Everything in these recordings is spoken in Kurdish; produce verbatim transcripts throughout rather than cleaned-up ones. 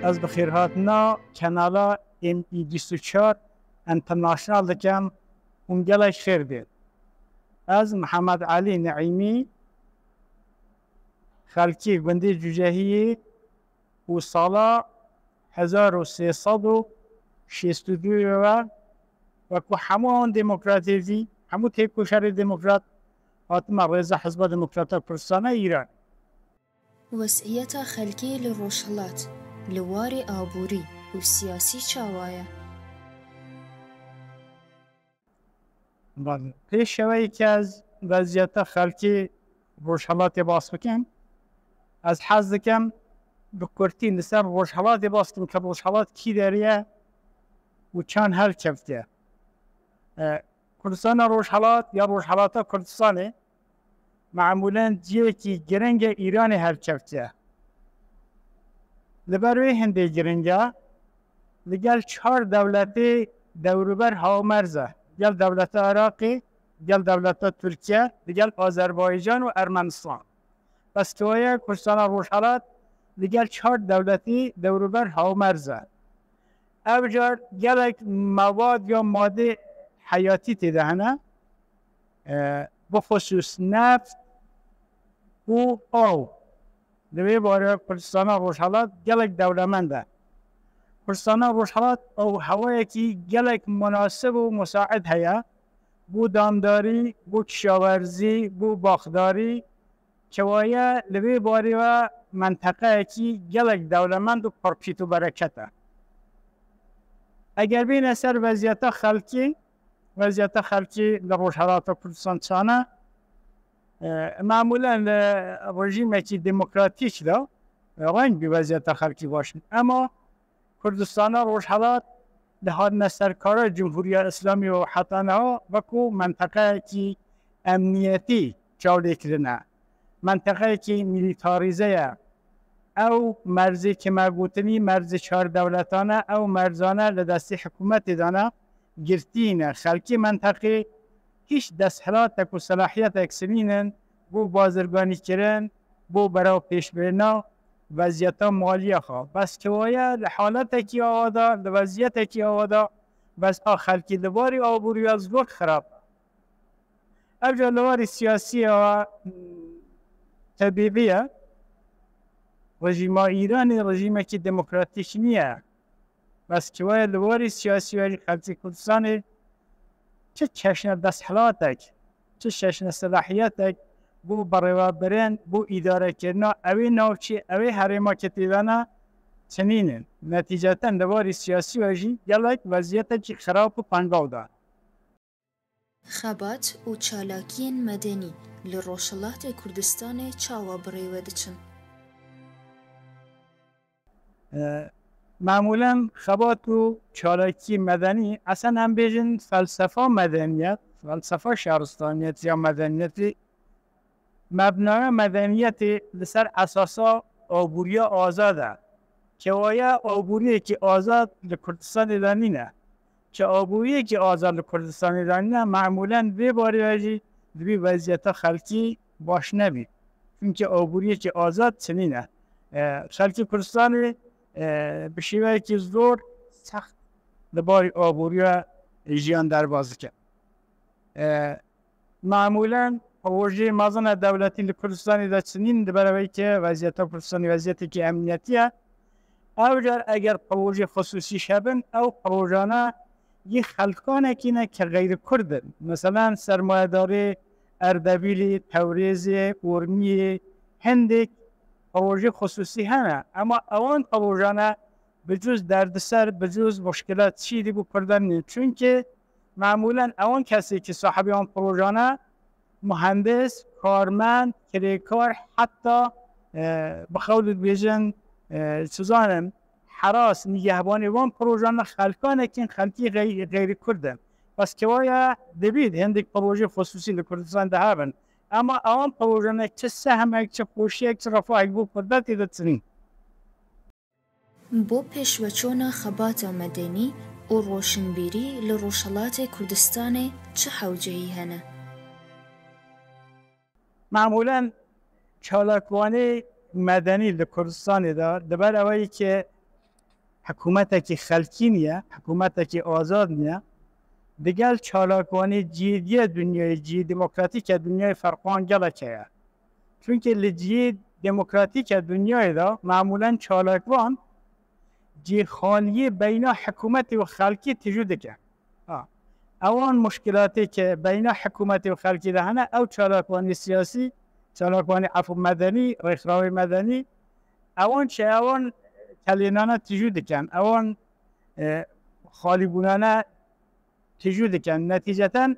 Ez bi xêrhatina kanala M E bîst û çar International dikim hûn gelek xêr bêt. Ez Mihemed Elî Neîmî, xelkê gundê Cûcehiyê û sala hezar û sê sed û şêst û du ve wekû hemû an demokratê jî, hemû têkoşerê demokrat hatime rêza Hizba Demokrata Kurdistana Îran. Wez'iyeta xelkê li Rojhilat li warê aborî û siyasî çawa ye? Pêşeweyî ke ez weziyeta xelkê Rojhelatê bas bikim, ez hez dikim bi kurtî li ser Rojhelatê bas bikim ke Rojhelat kî derê ye û çan helkeftiye. E, Kurdistana Rojhelat ya Rojhelata Kurdistanê memûlen ciyekî giring e Îranê helkeftiye. Li ber wê hindê giring e, li gel çar dewletê dewrûber hawmerz e, gel dewleta Iraqê, gel dewleta Tirkiye, li gel Azerbaycan û Ermenistan. Bes tiwaye Kurdistana Rojhelat li gel çar dewletî dewrûber hawmerz e. Ev car gelek mewad ya madê heyatî tê de hene. E, bixusûs neft û aw. Li vê barê Kurdistana Rojhelat gelek dewlemend e. Kurdistana Rojhelat aw hewayekî gelek munasib û musaid heye. Bo damdarî, bo kişawerzî, bo baxdarî, kewaye li vê barê ve menteqeyekî gelek dewlemend û pir pît û bereket e. Eger bêne ser weziyeta xelkê, weziyeta xelkê li Rojhelata Kurdistan çane? E, memûlen li rejîmekî demokratîk de, e, reng bî weziyeta xelkî baş in. Ema Kurdistana Rojhelat li hatine serkara Cumhuriya Îslamî û heta niha wekû menteqeyekî emniyetî çav lê kirine. Menteqeyekî milîtarîze ye. Ew merzê ke me gotinî merzê çar dewletan e, ew merzane li destê hikûmetê de ne, girtî ne. Xelkê menteqê hîç desthilatek û selahiyetek sinînin bo bazirganîkirin, bo berawpêşbirina weziyeta maliya xwe. Bes kewaye li haletekî awa de, li weziyetekî awa de, bes a xelkî li warî aborî ya zor xirab e. Ev ca li warî siyasî ya tebîî ye. Rejîma Îranê rejîmekî demokratîk niye. Bes kewaye li warî siyasî ya jî xelkê Kurdistanê çi çeşne desthilatek, çi çeşne selahiyetek bo berêvebirin, bo îdarekirina ewê navçê, ewê herêma ke tê de ne, çinînin. Netîceten li warî siyasî ve jî gelek weziyetekî xirab û tengav de. Xebat û çalakiyên medenî li Rojhilatê Kurdistanê çawa bi rê ve diçin? E, Memûlen xebat û çalakî medenî, esen em bêjin felsefa medeniyet, felsefa şaristaniyet ya medeniyetê, mebnaya medeniyetê li ser esasa aboriya azad e. Kewaye aboriyekî azad li Kurdistanê de nîne. Ke aboriyekî azad li Kurdistanê de nîne, memûlen vê barê ve jî dibî weziyeta xelkî baş nebî. Çunke aboriyekî azad çinîne. E, xelkê Kurdistanê, e, bi şêweyekî zor sext li barî aboriya jiyan derbas dike. E, Memûlen projeyê mezin e dewletî li Kurdistanê de çinîn, li ber ewê ke weziyeta Kurdistanê weziyetekî emniyetî ye. Ew car eger projeyê xisûsî hebin, ew projane yê xelkanekî ne ke xeyrî Kurd in. Meselen sermayedarê Erdebîlê, Tewrêzê, Urmiyê, hindek projeyê xisûsî hene. Ema ewan projane bi cûz derdiser, bi cûz muşkilat çî dî bo Kurdan nîn. Çunke memûlen ewan kesê ke sahibê wan projane, muhendis, karmend, kirêkar, heta, e, bi xew dibêjin, e, çi zanim, heras, nîgehbanê wan projanê xelkanek in, xelkî xey-, xeyrî Kurd in. Bes kewaye dibît hindek projeyê xisûsî li Kurdistan de hebin. Ema ewan projane çi sehmek, çi xweşiyek, çi refahek bo Kurda tê de çinîn. Bo pêşveçûna xebata medenî û roşinbîrî li Rojhilatê Kurdistanê çi hewcehî hene? Memûlen çalakvanê medenî li Kurdistanê de, li ber eweyî ke hikûmetekî xelkî niye, hikûmetekî azad niye. Digel çalakvanî cihê diye dinyayê, cihê demokratîk e dinyayê ferqan gelek heye. Çunkî li cihê demokratîk e dinyayê de mamûlen çalakvan cihê xaliyê beyna hikûmetê û xelkê tijû dike. Ha. Ewan muşkilatê ke beyna hikûmetê û xelkê de hene, ew çalakvanê siyasî, çalakvanê efû medenî, rêkxrawê medenî, ewan çi ewan kelênana tijû dikin, ewan, e, xalîbûnane tijû dikin. Netîceten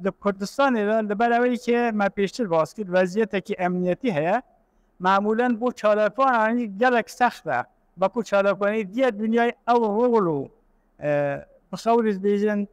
li Kurdistanê de li ber ewê ke me pêştir bas kir, weziyetekî emniyetî heye. Mamûlen bo çalakvanan gelek sext e. Bako çalakvanê diye dinyayê ew rol û, e, bi xewrî bêjin,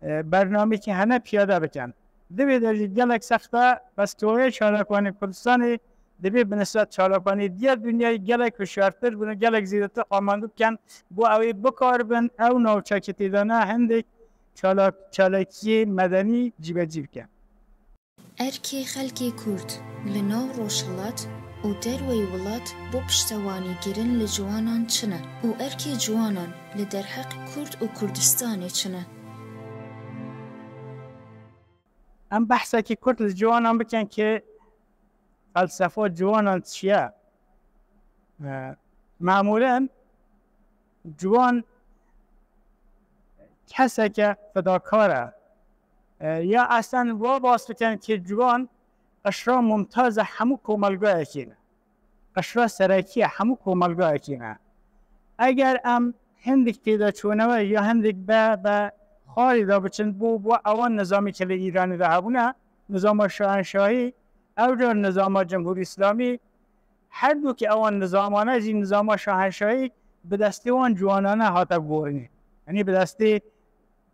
e, bernamekî hene piyade bikin. Divê de jî gelek sext e, bes teoriya çalakvanê Kurdistanê divê bi nisbet çalakvanê diye dinyayê gelek hişyartir bin û gelek zêdetir xwe amandû bikin, bo ew ê bikaribin ew navçekê tê de ne hindek çalak-, çalakiyê medenî cîbecî bikin. Erkê xelkê Kurd li nav Rojhilat û derweyî welat bo piştewanîkirin li ciwanan çi ne û erkê ciwanan li derheq Kurd û Kurdistanê çi ne? Em behsekî kurt li ciwanan bikin ki felsefa ciwanan çi ye? E, mamûlen ciwan keseke fedakar e. E, ya eslen wa bas bikin ki ciwan qişra mumtaz e hemû komelgayekî ne. Qişra serekî ye hemû komelgayekî ne. Eger em hindik têde çûne we ya hindik be, be xalî de biçin bo, bo ewan nizamê ke li Îranê de hebûne, nizama şahenşahî, ew car nizama Cumhurî Îslamî, her du ki ewan nizamane jî nizama şahenşahî bi destê wan ciwanane hate gorinê. Yanî bi destê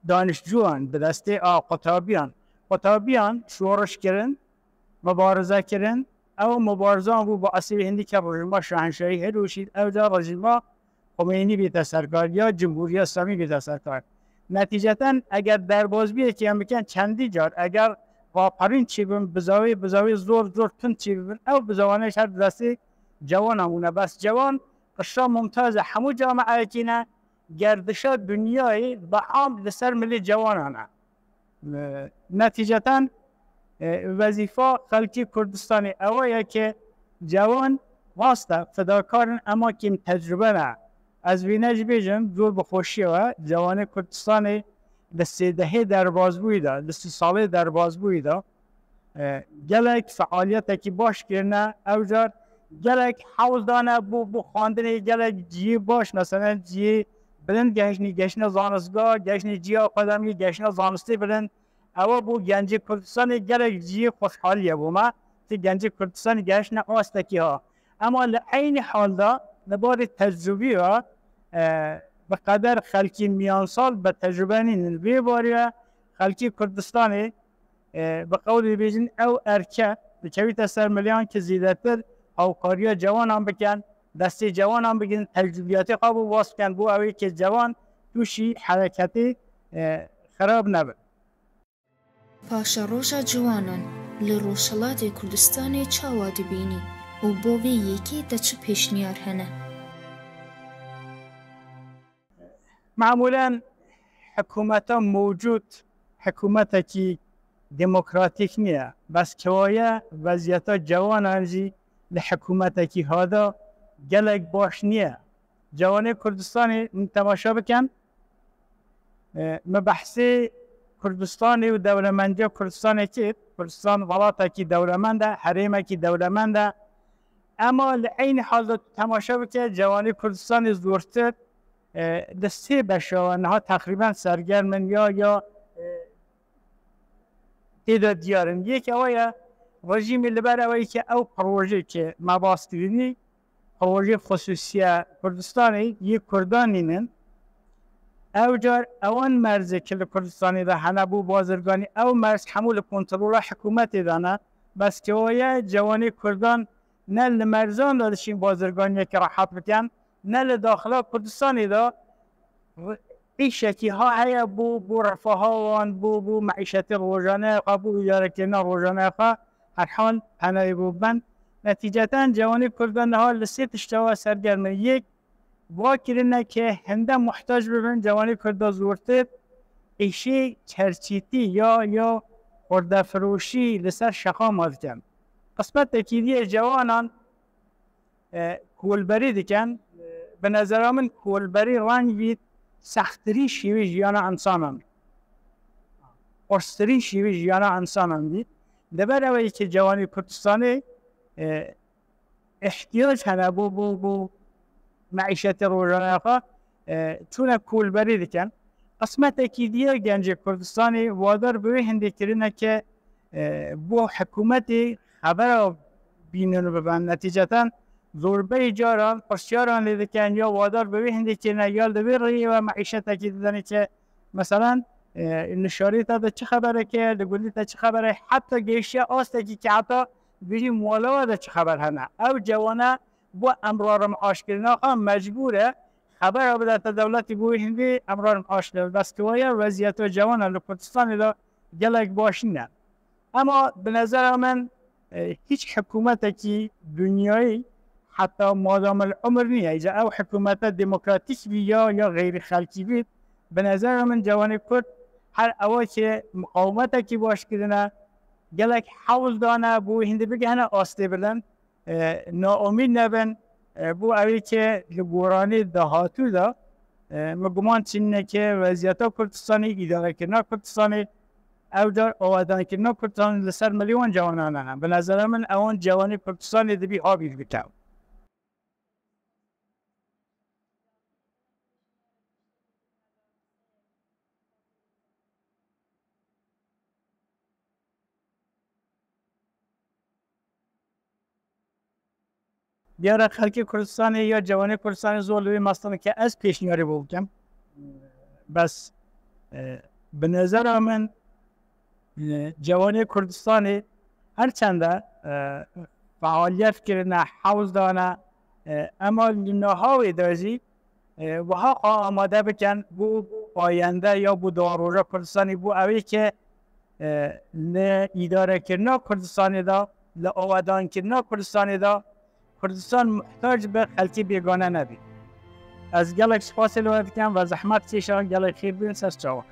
danişcuwan, bi destê a qutabiyan. Qutabiyan şoriş kirin, mubarize kirin. Ew mubarizan bû bi esê hindî ke rejîma şahenşahî hilweşît, ew de rejîma Xomeyînî bête serkar ya Cumhuriya Îslamî bête serkar. Netîceten eger derbazbiyekê em bikin çendî car, eger raperîn çêbin, bizawê, bizawê zor, zor tund çêbibin, ew bizawane ji her destê cewanan bûne. Bes cewan qişra mumtaz e hemû camiyekî ne, gerdişa dinyayê bi am li ser milê cewanan e. E, netîceten, e, wezîfa xelkê Kurdistanê ew ye ke cewan rast e, fedakar in, ema kêm tecrube ne. Ez vîne jî bêjim, zor bi xweşiyê we, cewanê Kurdistanê di sêdehê derbazbûyî de, di sî salê derbazbûyî de, e, gelek fealiyetekî baş kirine, ew car gelek hewl dane bo, bo xwendinê gelek cihê baş, meselen cihê bilind gehiştnî, gehiştine zanistgah, gehiştine cihê akademî, gehiştine zanistê bilind. Ewa bo gencê Kurdistanê gelek cihê xweşhalî ye bo me. Ti gencê Kurdistanê gehiştine astekî ha. Ema li eynî hal de li barê tecrûbî ve, e, bi qeder xelkî miyansal bi tecrûbe nînin. Vê barê ve xelkê Kurdistanê, e, bi qewlê bêjin ew erke dikevîte ser miliyan ki zêdetir hawkariya cewanan bikin, destê cewanan bikin, tecrûbiyatê xwe bo bas bikin, bo ew ê ki cewan tûşî hereketê, e, xirab nebin. Paşeroja ciwanan li Rojhilatê Kurdistanê çawa dibînî û bo vê yekê te çi pêşniyar hene? Mamûlen hikûmeta mewcûd hikûmetekî demokratîk niye. Bes kewaye weziyeta cewanan jî li hikûmetekî hada gelek baş niye. Cewanê Kurdistanê min temaşe bikin. E, me behsê Kurdistanê û dewlemendiya Kurdistanê kir. Kurdistan welatekî dewlemend e, herêmekî dewlemend e. Ema li eynî hal de tu temaşe bike, cewanê Kurdistanê zortir, e, li sê beşa niha teqrîben sergerm in ya, ya, e, tê de diyar in. Yek ew ye, rejîmê li ber ew ke ew projeyê ke me bas kirinî, projeyê xusûsî ye Kurdistanê yê Kurdan nînin. Ew car ewan merzê ke li Kurdistanê de hene bo bazirganî, ew merz hemû li kontrola hikûmetê de ne. Bes kewaye cewanê Kurdan ne li merzan de dişîn bazirganiyekî rehet bikin, ne li daxila Kurdistanê de r-, îşekî ha heye bo, bo refaha wan, bo, bo meîşetê rojaneya xwe, bo îdarekirina rojaneya xwe, herhal penayê bo ben. Netîceten cewanê Kurdan niha li sê tişta we sergerm in. Yek, Va kirine ke hinde muhtac bibin, cewanê Kurda zortir êşê çerçîtî ya, ya xurdefiroşî li ser şeqa ma dikin. Qismetekî diyê cewanan, e, kolberî dikin. E, bi nezera min kolberî rengî sextirî şêwê jiyana însanan, qurstirî şêwê jiyana însanan dî. Li ber ew ê ke cewanê Kurdistanê, e, ihtiyac hene bo, bo, bo meîşetê rojane xwe, e, çûne kolberî dikin. Qismetekî diye gencê Kurdistanê wadar bi wê hindê kirine ke, e, bo hikûmetê xebera bînin û bibin. Netîceten zorbeyî caran pirsiyaran lê dikin ya wadar bi wê hindê kirine ya li wê rêyê ve meîşetekî didin ke, meselan, e, li şarê te de çi xeberek e, li gundê te çi xeber e, heta gêşiya astekî ke heta bêjî mala we de çi xeber hene. Ew cewane bo emrarim aşkirina xwe mecbûr e xebera bidete dewletî bo wî hindî emrarim aşkir. Bes kiwaya weziyeta cewana li Kurdistanê de gelek baş nîne. Ema bi nezera min, e, hiç hikûmetekî dinyayî heta madam el umir niye. Îca ew hikûmete demokratîk bî ya, ya xeyrî xelkî bî, bi nezera min cewanê Kurd her ewa ke muqawimetekî baş kirine, gelek hewl dane bo wî hindî bigihine astê bilind, e, naomîd nebin, e, bo ew ê ke li goranê dahatû de, e, min guman çinine ke weziyeta Kurdistanê, îdarekirina Kurdistanê, ew car avadankirina Kurdistanê li ser milê wan cewanan hene. Bi nezera min ewan cewanê Kurdistanê dibî ha bîr bike. Diyar e xelkê Kurdistanê ya cewanê Kurdistanê zor li wê mestin ke ez pêşniyarê bo bikim. Bes, e, bi nezera min, e, cewanê Kurdistanê her çende, e, fealiyet kirine, hewl dane, e, ema li niha wê de jî, e, wiha xwe amade bikin bo, bo ayende ya bo dewaroja Kurdistanê, bo ew ê ke, e, li îdarekirina Kurdistanê de, li avadankirina Kurdistanê de Kurdistan muhtac bi xelkê bêgane nebî. Ez gelek spasê li we dikim, we zehmet kêşan, gelek xêr bin, ser çawa.